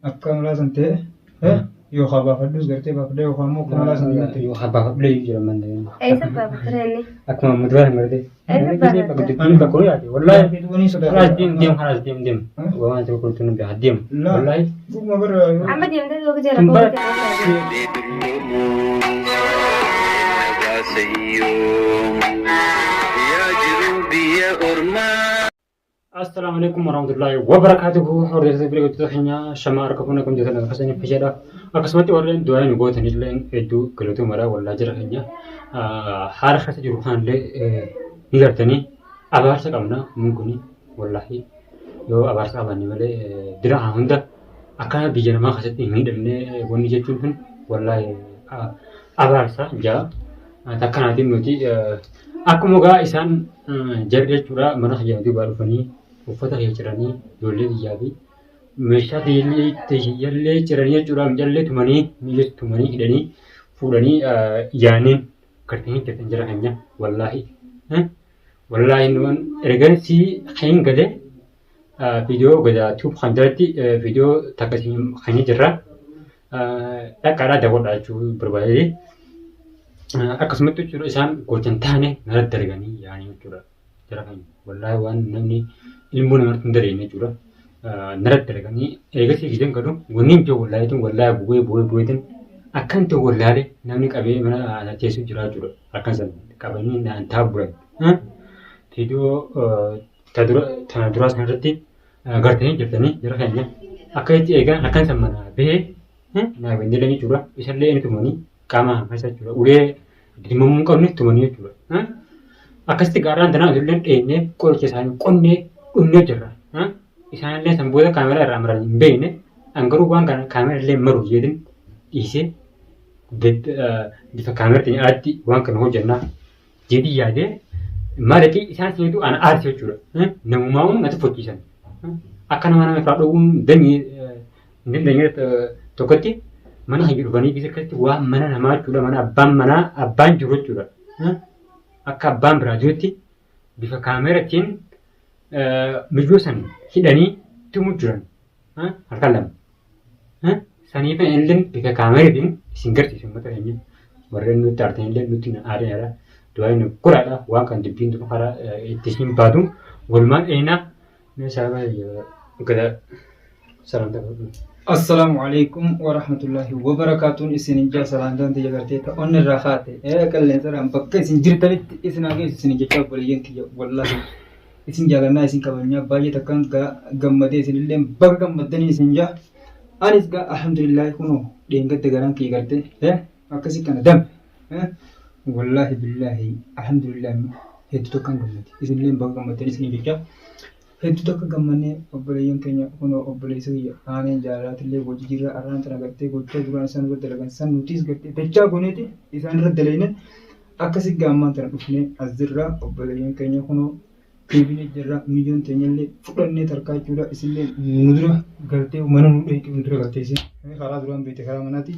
Akka malaa san ta'e yookaan baafadhus gartee baafadhee yookaan immoo akka malaa san ta'e. Yookaan baafadhu iyyuu jira manni. Eessa baafata inni? Akkuma muduraa hin gartee. Eessa baafata? Dubbiin bakka yaade. Wallaahi. Wani sodaa. Kalaas deem deem kalaas deem deem. Waan tokko tunu beekaa deem. Wallaahi. Dhuguma bara Amma deemtee tokko jala Tun bara. Assalaamu alaikum warahmatullahi wabarakatuhu. Hordoftoota biqiltoota keenya shamaa harka fuuna kun jettan akkasanii fayyada. Akkasumatti warreen du'aa nu gootan illee hedduu galatoomaadha wallaa jira keenya. Haala keessa jiru kanallee ni gartanii abaarsa qabna mun kuni wallaahi yoo abaarsa qabaanne malee dira kana hunda akkana biyya namaa keessatti hin miidhamne wanni jechuun kun wallaahi abaarsa jaa. Takkanaatiin nuti akkuma gaa isaan jarri jechuudha mana kiyya duubaa dhufanii uffata kiyya ciranii ijoollee kiyyaa fi meeshaa kiyyallee ciranii jechuudha mijallee tumanii miila tumanii hidhanii fuudhanii yaaniin gartanii jirtan jara keenya wallaahi. Wallaahi nuun ergansii kan galee viidiyoo gadaa tuub kan jalatti viidiyoo takka isin kan jirra. Dhaqaadhaa daawwadhaa jechuu barbaadee. Akkasumatti jechuudha isaan gocha hin taane narratti dalaganii yaa'anii jechuudha. Jara keenya wallaahi waan namni ilmoo namarratti hin dalagne jechuudha. Narratti dalaganii eegasii gizeen galu wanni hin jiru wallaahi tun wallaahi bu'ee bu'ee bu'eetin akkan ta'u wallaale namni qabee mana na teessu jira jechuudha. Akkan san qabanii naan taabburan. Viidiyoo tana duraa sanarratti gartanii jirtanii jara keenya akka itti eegan akkan san mana bahee naa bendelee jechuudha. Isallee inni tumanii qaama keessa jechuudha. Ulee dirmamuu hin qabne tumanii jechuudha. Akkasitti gaarraan tanaa ijoolleen dheenyee qoricha isaanii qonnee dhumnee jirra. Isaanillee san booda kaameraa irraa maran hin beekne. An garuu waan kana kaameraa illee maru jedhin dhiisee bifa kaameraatiin alatti waan kana hojjannaa jedhii yaadee maaliif isaan sinitu ana aarse jechuudha. Namumaa na tuffachiisan. Akka nama nama irraa dhowwuun dandeenye hin dandeenye tokkotti mana kiyya dhufanii gisa akkasitti waan mana namaa jechuudha mana abbaan manaa abbaan jiru jechuudha. Akka abbaan biraa jirutti bifa kaameraatiin miyyoo san hidhanii tumu jiran halkan lama. Saniif illee bifa kaameraatiin isin garsiisu uummata keenya warreen nutti aartan illee nutti aareera. Du'aa inni godhaadha waan kan dubbiin tun karaa itti isin baatu walumaan eenaa meeshaa gada salaamtaa godhu. Assalaamu alaikum warahmatullahi wabarakaatuun isin jaa salaamtaan tiyya gartee ta onni irraa kaate ee qilleensarraan bakka isin jirtanitti isin haa geessu isin jecha obboleeyyan kiyya wallaahi isin jaalannaa isin kabajnaa baay'ee takkaan gammadee isin illee baga gammaddanii isin jaa anis gaa alhamdulillahi kunoo dheengadda garaan kiyya gartee ee akkasi kana dame wallaahi billaahi alhamdulillahi hedduu takkaan gammade isin illee baga gammaddanii isin jecha hedduu takka gammannee obboleeyyan keenya kunoo obboleessa kiyya aaneen jaalalaatillee wajji jirra arraan tana gartee gochaa duraan isaan irra dalagan san nutiis gartee dachaa gooneeti isaan irra dalayne akkasi gaammaan tana dhufnee as jirra obboleeyyan keenya kunoo deebinee jirra miyyoon teenyallee fudhannee tarkaa jechuudha isillee nu dura galtee mana nu dheeyxee nu dura galtee isin karaa duraan beekte karaa manaati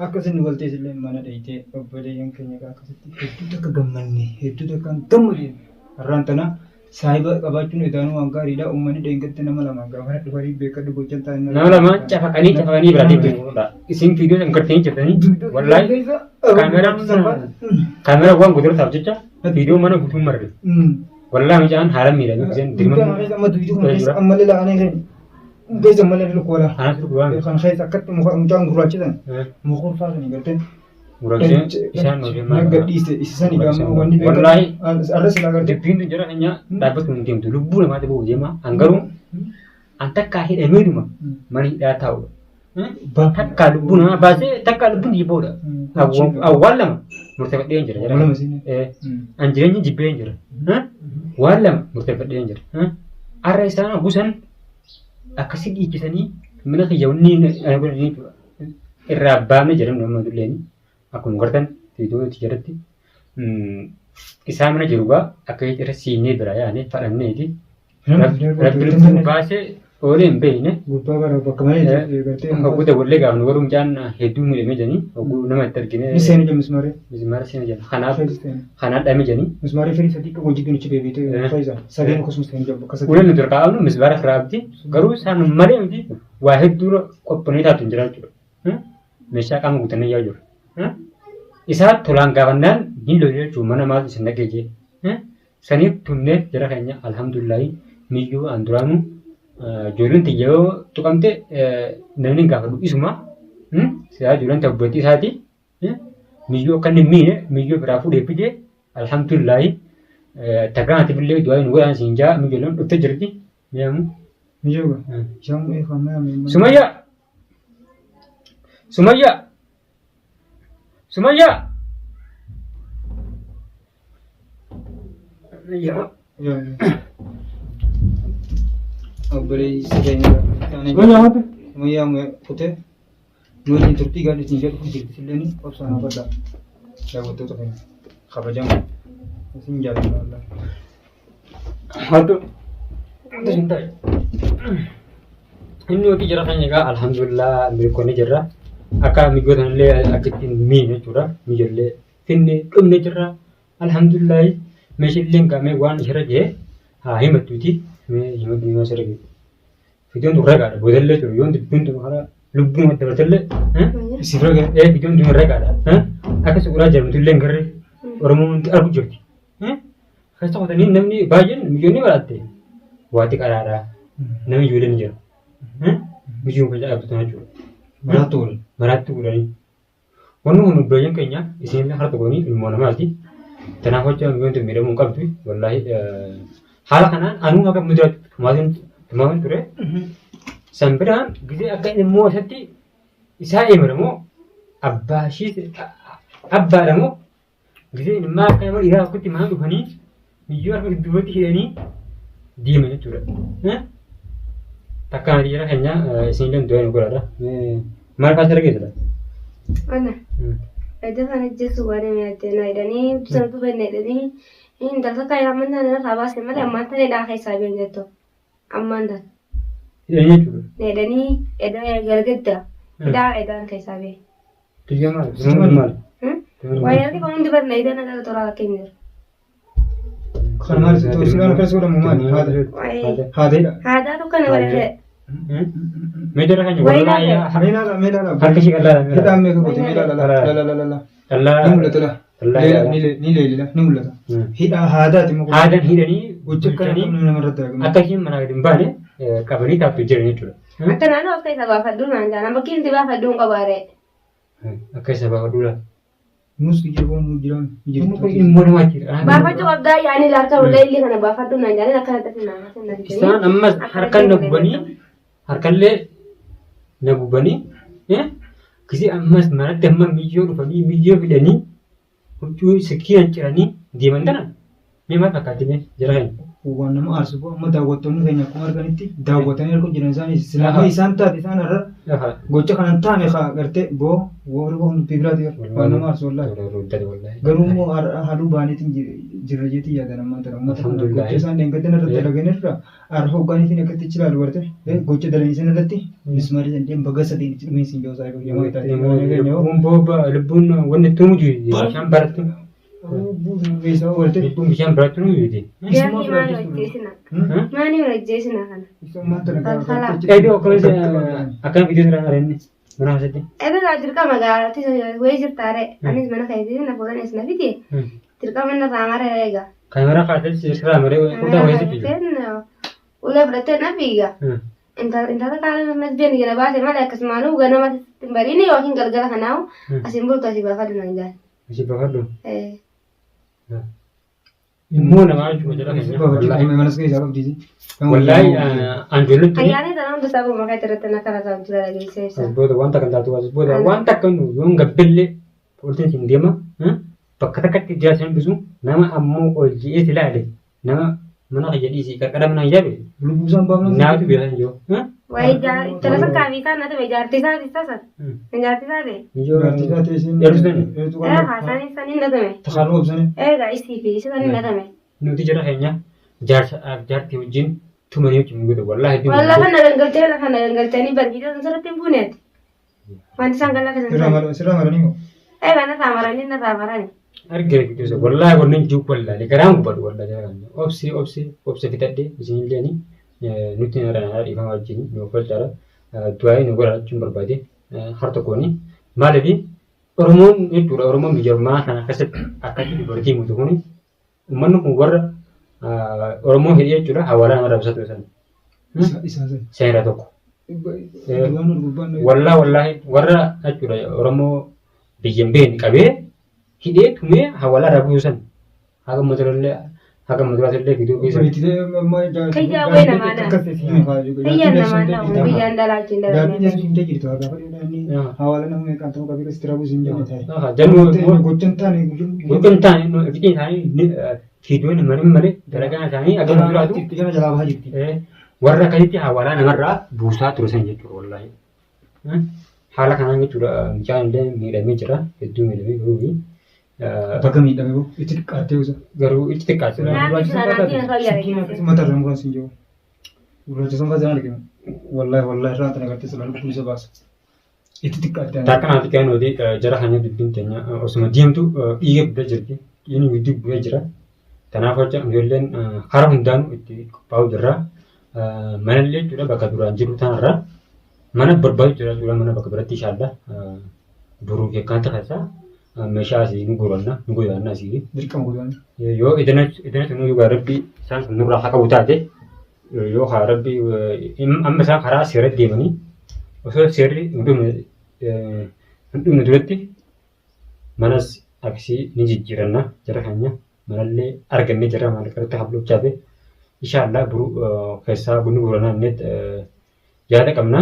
Akkasin nu galtee isillee mana dheyxee obboleeyyan keenya egaa akkasitti hedduu takka gammanne hedduu takka gammade har'aan tana saahiba qabaachuun edaanuu waan gaariidha uummanni dheengadda nama lama gaafa dhufanii beekadhu gochan ta'an Nama lama cafaqanii cafaqanii biraa deemtu jechuudha. Isin viidiyoo san gartanii jirtanii wallaahi kaameraan kaameraan waan godhataaf jecha viidiyoo mana guutuu marre. Wallaahi mucaan haala miidhagee isin dirmamuu Amma duwiduu kana keessa ammallee la'anee keenya keessa ammallee lukkuu Kanas dhugaa kan keessa akkatti muka mucaan gurraacha san mukurfaa sanii galtee Gurraacha isaan nuuf himaa. Nagga dhiiste isa sanii gaama wanni beekamu. Wallaahi Arra silaa gartee. dubbiin tun jara keenya dhaabbatu hin deemtu lubbuu namaatti bu'u deema an garuu an takkaa hidhameedhuma mana hidhaa taa'udha. Takkaa lubbuu namaa baasee takkaa lubbuun jibboodha. Waan lama murteeffadhee hin jira. jara Lama keenya. siin. An jireenya jibbee hin jira. Waan lama murteeffadhee hin jira. Arra isaan gusan akkasi dhiichisanii mana kiyya wanni ani godhanii jechuudha. Irraa baafne jedhamu nama dulleen akkuma gartan viidiyoo itti jalatti isaa mana jiru gaa akka irra siinee bira yaane fadhanneeti. Rabbi lubbuu baasee Oolee hin beekne. Gubbaa bara bakka malee gartee. Hogguu daballee gaafnu garuu mucaan hedduu miidhamee jedhanii hogguu nama itti argine. Ni seeni jedhu mismaaree. Mismaara seena jedhan. Kanaaf kanaaf dhame jedhanii. Mismaaree firii sadii qabu hojii dunichi deebiitee faayisaa. Sadeen akkasumas ta'in jedhu bakka sadii. Uleen nuti harkaa qabnu mismaara firaa abdi garuu isaan malee miti waa hedduu qophoonee taatu hin jira jechuudha. Meeshaa qaama guutannee yaa jiru. Isaa tolaan gaafannaan hin lole jechuun mana maaltu isin dhaqee jee. Saniif tumne jara keenya alhamdulillahi miyyuu an duraanu ijoolleen tiyya yoo tuqamte namni hin gaafadhu isuma silaa ijoolleen ta'u obboleettii isaati miyyuu akka inni hin miine miyyuu biraa fuudhee fide alhamdulillahi takkaanaatiif illee du'aa nu godhaan siin jaa miyyuu dhufte jirti mi'aamu. Miyyuu isaan eefamee. Sumayyaa Sumayyaa Sumayyaa. Obboleessi keenya Sumayyaa Sumayyaa kutee nuyi turtii gaarii isin jedhu jirti silleen obsaan hafadha. Daawwattoota keenya kabajamoo isin jaalladha wallaahi. Haadhu. Isin ta'e. Inni hojii jira keenya egaa alhamdulillah milkoonni jirra. Akka mijoota illee akka ittiin miine jechuudha. Mijoollee finne dhumne jirra. Alhamdulillah meeshaaleen gaamee waan ishirra ga'e haa himattuuti. Mee himattu yoo asirra ga'e. Fiidoon tun ragaadha. Boodallee jiru yoon dubbiin tun karaa lubbuun adda bartallee. Isiif ragaa. Ee fiidoon tun ragaadha. Akka suuraa jedhamtu illee hin garre Oromoon hundi argu jirti. Keessa qotanii namni baay'een mijoonni baraatte waati qaraadha. Namni ijoolleen ni jira. Mijoon kan jedhamtu tana jechuudha. Maraattu godhan. Maraatti godhanii. Wanni kun obboleeyyan keenya isinillee harka goonii ilmoo namaati. Kanaaf hojii mijoon tun miidhamuu hin qabdu. Wallaahi haala kanaan anuu haga mudiraatti tumaatiin ture. San biraan gisee akka ilmoo isatti isaa eemala moo abbaa ishii abbaadha moo Gisee ilmaa akka nama dhiiraa tokkotti mana dhufanii miyyoo harka dudduubatti hidhanii deeman jechuudha. Takka ani jira keenya isin illee du'aa nu godhaadha. Maal fa'aa sirra geessudha? Ana. Edda kana jesu waan hime addee jedhanii san dubanne jedhanii intala takka ammaan tana irraa baase malee ammaan tana hidhaa keessaa been jettu. Ammaan tana. Hidhanii jechuudha. Jedhanii edda gargadda hidhaa edaan keessaa bee. Biyya maal? Biyya maal? Waa'ee harki hundi barna idana gara toraa akka hin jiru. Kan maal silaan akkas godhamu maali? Haada. Haadha. Haadaa tokko na godhate. Mee jara keenya Wayii wallaahi laala. Mee laala mee laala. harka ishee qal'aadha. Hidhaan meeqa goote mee laala laala laala laala. Ni mul'ata laa. Ni leelila ni mul'ata. Hidhaa haadaati immoo. Haadaan hidhanii Gocha akkana bulchanii qabnu namarratti argama. akka isheen manaa gadi hin baane qabanii taattu jiran jechuudha. Akka naannoo akka isa baafadhu naan jaan bakki inni baafadhu hin qabaare. Akka isa baafadhu laata. Nus jiru nu jiran Inni kun ilmoo namaa jira. Baafachuu qabdaa yaani laarta wallee illee kana baafadhu naan jaan akka natti naan Isaan ammas harkaan na gubanii harkallee na gubanii gisee ammas manatti amma miyyoo dhufanii miyyoo fidanii huccuu sikkiinan ciranii deeman tana mee maal fakkaatti mee jara keenya. Waan nama aarsu boo amma daawwattoonni keenya akkuma arganitti daawwatanii arguu jiran isaanis silaa isaan taate isaan irra gocha kanan taane kaa gartee boo warri kun dubbii biraati waan nama aarsu wallaahi. Garuu immoo haaluu baaniitiin jirra jeetii yaadan ammaan tana uummata kana gocha isaan dheengaddan irratti dalagan irra har'a hoggaaniitiin akkatti ichi ilaalu garte gocha dalanii san irratti mismaarii san deem baga sadeen itti dhumiin siin jawsaa eeguu yamaa taate. Lubbuun booba lubbuun wanni itti umuju bishaan barattu. Lubbuun bishaan barattu nu yuuti. Gaafii maal hojjeesina? Maal hojjeesina kana? Eedoo akkana fidee jira arenni mana keessatti. Egaa gaa dirqama gaaraatti wayii jirtaare anis mana keetii na fuudhan is na fiti dirqama na saamara eega. Kaameraa kaatee sirraa maree qullaa wayii sitti jiru. Ulee fudhattee na fiiga. Intala kaala nas beeni jala baase malee akkasumaanuu ganama sitti hin bariini yookiin galgala kanaahu asiin bultu asii baafadhu naan jaan. Asii baafadhu. Ilmoo namaa jechuudha jala keenya. Wallaahi. Manas keessaa qabdiisi. Wallaahi anjoolleen tuni Ayyaanni tana hunda isaa gurma keetti irratti na kana isaa jira dhageessee ibsa. as booda wanta kan taatu as booda wanta akka nu yoon gabbellee poolisiin siin deema bakka takkatti jira sin bisu nama ammoo ol ji'ee si laale nama mana kiyya dhiisii qarqara mana kiyyaa bee Lubbuu isaan baafna. naatu beekan jiru. Waa'ee intala takkaa fi isaan na ta'e jaartii isaa isaa san. Jaartii isaa ta'e. Jaartii isaa ta'e isiin. Yerusaalem. Eertuu Ee kan. haasaan isaan hin dhatame. Takaaluu obsanii. Egaa isii fi isa san hin dhatame. Nuti jara keenya jaarsa jaartii wajjin Tumanii wajjin godhe wallaahi hedduu. Waan lafa na gangalchee lafa na gangalchanii barbiidha sun sirriitti hin buune ati. Wanti isaan kan lafa Sirraa san. mara sirraa maranii moo? Egaa na saamaranii na saamaranii. Argina gidduu wallaahi wannan jiru wallaahi garaan gubadhu wallaahi jara kana. Obsi obsi obsa fitadhe isinillee nutti na dhiifama wajjin nu kolchaadha. Du'aa'ii nu godha jechuun barbaade har tokkooni. Maaliif Oromoon jechuudha Oromoon biyya ormaa kana keessatti akkatti dubartii mutu kuni uummanni kun warra Oromoo hidhee jechuudha hawaalaa nama rabsa ture sana. Isa isa san. Seera tokko. Duraan ol gubbaan Wallaa wallaahi warra jechuudha Oromoo biyya hin beekne qabee hidhee tumee hawaalaa irraa buusu san. Haga muturallee haga muduraatillee fiduu keessa. Kiyyaa wayii namaa na. Kiyyaan namaa na. Biyyaan dhalaa wajjin Gaaffiin dhalaa. jedhu himtee jirtu haa gaafa inni hawaala nama meeqaan ta'uu qabee akkasitti raabuu hin jenne taa'e. Jannu Gochan taane gochan taane fixiin isaanii fiidoon malee malee dalagaan isaanii akka muduraatu itti gama jalaa bahaa jirti. Warra akkasitti hawaalaa namarraa buusaa ture san jechuudha wallaahi. Haala kanaan jechuudha mucaan illee miidhamee jira hedduu miidhamee garuu Bakka miidhame boo itti xiqqaattee usa. Garuu itti xiqqaatte. Naannoo sanaatiin irra Sikkiin akkasii mataa irra muraan siin jiru. Gurraacha san faasaan arginu. Wallaahi wallaahi irraan tana gartee silaa lubbuu isa baasa. Itti xiqqaatte. Takka naati kan nuti jara keenya dubbiin teenya osuma deemtu dhiiga guddaa jirti. Dhiigni guddi bu'ee jira. Kanaaf jecha ijoolleen karaa hundaanuu itti qophaa'uu jirra. Manallee jechuudha bakka duraan jiru tanarra mana barbaadu jira jechuudha mana bakka biratti inshaalla boruu fi akkanatti keessa meeshaa asii nu guuranna nu godaanna asii. Dirqama godaanna. Yoo idana idana sunuu yoo rabbi isaan sun nurraa haa qabu taate yoo haa rabbi amma isaan karaa seera deemanii osoo seerri hin dhumne hin dhumne duratti manas akkasii ni jijjiiranna jara keenya manallee argannee jira maallaqa irratti hafluuf fi inshaallaa boru keessaa bunni guuranna inni yaada qabna.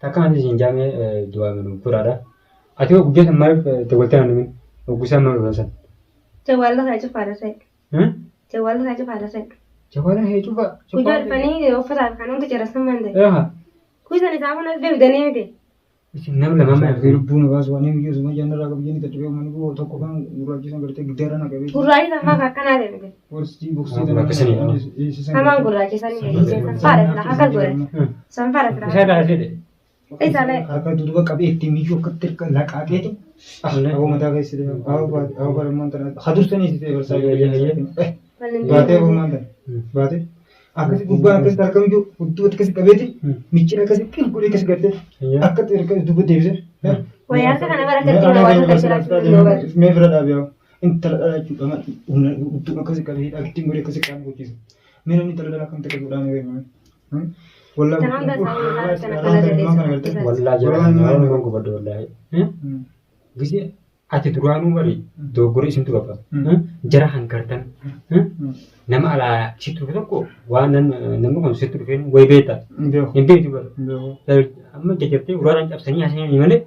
Takka ani isin jaamee du'aa minu godhaadha. Ati hoo guyyaa san maaliif dawwaltee naan himin? Hogguu isaan maal godhan san? Jawwaalla kana cufaadha ta'e. Jawwaalla kana cufaadha ta'e. Jawwaala hee cufa. Guyyaa dhufanii uffata kan hunda cirasan maan ta'e. Eeha. Kuusan isaa kun as deebitanii miti. Isin nama lama maal Fi lubbuu na baasu waan hin jiru suma jannarraa qabu jenni dadhabee uummanni koo tokko kan gurraachisan gartee giddaarra na qabee. Gurraachi saffaa kan akkanaa ta'e miti. Borsii boksii Gurraachisanii, Hamaan gurraachisanii miti. Sanfaadha sila akkas godhe. Sanfaadha sila. Isaa irraa jedhe. Isa lee. Harka duuba qabee ittiin miyyuu akkatti harka laqaaqeeti. Aboo mataa keessa deema. Aboo barammaan tana. Hadursanii si ta'e barsaa. Baatee aboo maal tana. Baatee. Akkasi gubbaan akkasitti harka miyyuu hudduu akkasi qabeeti. Miccira akkasi qil godhee akkasi gartee. Akkatti harka duuba deebisee. Wayyaa harka kana bara akkatti nama waan akka jiraachuu danda'u. Mee bira dhaabi yaa. Intala dhalaa jechuudha. Humna hudduu akkasi qabee hidhaa godhee akkasi qaama gochiisa. Mee namni intala dhalaa akkamitti akka godhaa ni beekama. Wallaa jara waan gubadde wallaahi. Gisee ati duraanuu bari dogoggora isintu qaba. Jara hankartan nama alaa sitti dhufe tokko waan namni kun sitti dhufeen wayi beekta. Hin beektu bara. Amma jajjabtee uraadhaan cabsanii haasa'anii malee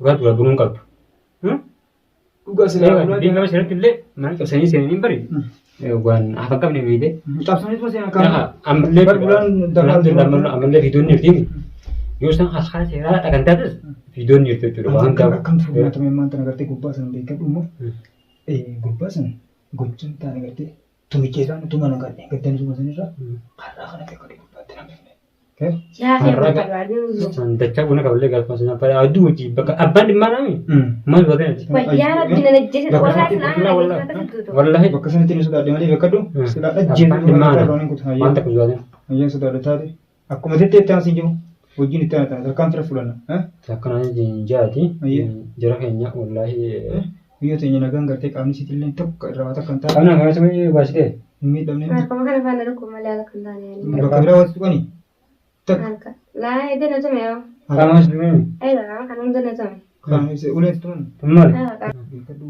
uraa duraa bunuu hin qabdu. Dhugaa silaa Dubbiin gama seeratti illee mana cabsanii seenanii bari waan hafa hin qabne beekte. Cabsanii tuma seenan kan. Ammallee Bar ulaan alhamdulillah ammallee fiidoonni jirti. Yoo isaan haaskaa seeraa dhaqan taates fiidoonni jirti jechuudha. Waan Akkam gaaf. akkamtu furmaatame maanta agartee gubbaa sana beekadhu immoo gubbaa sana gochaan taane agartee tumicha isaan utuma na gadhe gaddan suma sanirra har'aa kana beekadhu gubbaatti na beekne. Yaafee Har'a bakka du'aa San dachaa buna qaballee gaafa sana fara aduu hojii bakka abbaan dhimmaa naami. Maal godhan ati? Wayyaa rabbi na ajjeese Bakka warraa sanatti silaa wallah, na wallah. ajjeese akkasitti Wallahi Bakka sanatti ni sodaadhe malee beekadhu silaa abbaan ajjeesu dhimmaa irraa ana. ni kutu. Waan takka sodaatan. Hayyaan sodaadhe taate akkuma tettee itti aansin jiru hojiin itti aanatan tarkaan fira fulanna. Akkanaa jaati Ayyee. jara keenya wallaahi. Biyya teenya nagaan gartee qaamni isiitillee tokko irraa waa takka hin taane Qaamni akkamitti baasitee? hin miidhamne. Harkuma kana faana dhukkub malee haala kan taane. Bakka biraa walitti tuqanii takka Harka. Laa edda na tume yoo. Qaama as dhumee Aywa qaama kan hunda na tume. qaamni isee ulee itti tuman maali? Aywa qaama. beekadhu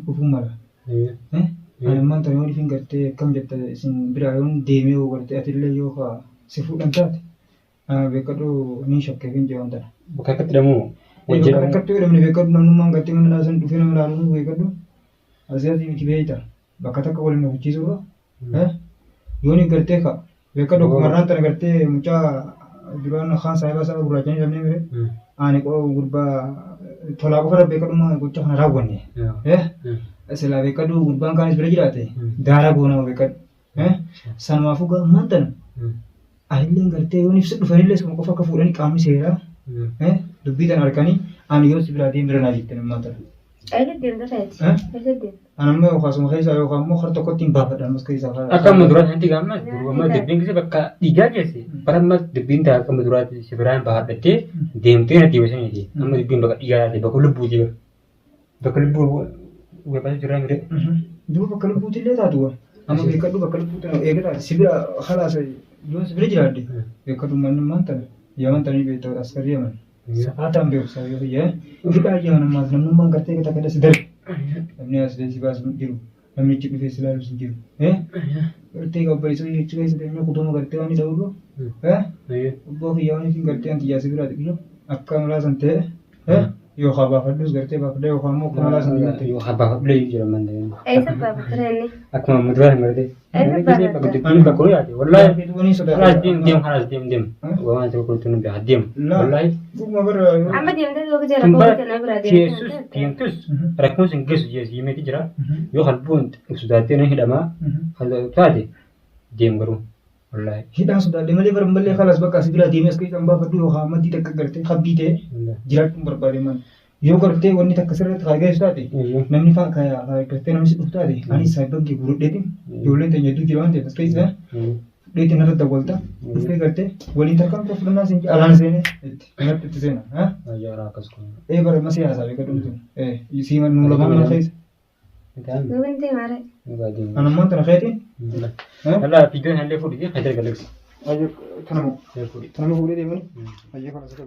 dhufuu mala. Ani ammaan tana yoo dhufin gartee akkam jetta isin biraa yoon deemee yoo gartee atillee yoo ka si fuudhan taate beekadhu ni shakkee fin jee waan tana. Bakka akkatti hidhamuu Bakka hojjedhamu. akkatti godhamne beekadhu namnummaan gartee mana laasan dhufee nama laaluu beekadhu asii asii miti beeyta bakka takka waliin nu huchiisuurra. Yooni gartee ka beekadhu akkuma irraan tana gartee mucaa duraan kaan saayibaa isaa gurraachanii dhabnee mire ani gurbaa tolaa qofa irra beekadhu maa gocha kana raawwanne. Silaa beekadhu gurbaan kaanis bira jiraate daara goonaa beekadhu. Sanumaafuu gaa ammaan tana anillee gartee yoon ibsa dhufanillee suma qofa akka fuudhanii qaamni seeraa dubbii tana harkanii ani yoon si biraa deemira naa jettan ammaan tana. Eessa deemta ta'eeti? Eessa deemta? Ani amma yookaan suma keessaa yookaan immoo har tokkotti hin baafadha ammas keessaa. Akka amma duraatti hanti gaamma amma dubbiin keessa bakka dhiigaa geesse bara amma dubbiin ta'a akka amma duraatti si biraan baafadhattee deemtee natti basaniiti. Amma dubbiin bakka dhiigaa taate bakka lubbuuti bara. Bakka lubbuu weeqatu jira mire. Duuba bakka lubbuuti illee taatu waa. Amma beekadhu bakka lubbuuti eega taate si bira halaas yoon si bira jiraadde beekadhu manni maal tana yaman tanii beektaa askarii yaman. Sa'aataan beeku sababii kiyya. Hidhaa yaman ammaas namnummaan gartee gata kada si darbe. Namni as si baasu jiru. Namni achi dhufee si ilaalus hin jiru. Gartee qabbaisoo jechuu keessa deemnee kutuma gartee waan hidha oolu. Obboo kiyya waan isin gartee anti jaasi biraa xiqqisho akka malaa san ta'e. Yookaan baafadhus gartee baafadha yookaan immoo akka malaa san ta'e. Yookaan baafadhu iyyuu jira manni. Eessa baafata inni? Akkuma muduraa hin gartee. Eessa baafata? Dubbiin bakka yaate. Wallaahi. Wani sodaa. Kanaas deem deem kanaas deem deem. Waan tokko qulqulluu hin beekaa deem. Wallaahi. Dhuguma bara. Amma deemtee yoo jala Tun bara koo na biraa keessus deemtee. deemtus rakkoon sin geessu jees himeeti jira. Yoo qalbuun sodaattee nan hidhamaa kan taate deem garuu. Wallaahi. Hidhaan sodaadhe malee bara malee kalas bakka as biraa deemee as keessaan baafadhu yookaan maddii takka gartee habbii ta'e jiraachuun barbaade man. Yoo gartee wanni takka sirriitti haa geessu taate namni faa gartee namni si dhufu taate anis saayibban kee guurudheetiin ijoolleen teenya hedduu jira waan ta'eef as keessa fudheetiin irra dawwalta dhuftee gartee waliin tarkaanfii fudhannaa siin alaan seenee itti namatti itti seena. Ayyaara akkas kun. Ee bara masii haasaa beeka dhumtu. Ee sii nu lamaan mana keessa. Nuun deemaare. Anammaan tana keetiin. Yalla fiidoon hallee fuudhii kan dargaggeessu. Tanama fuudhee deemanii. Ayyee kana saka.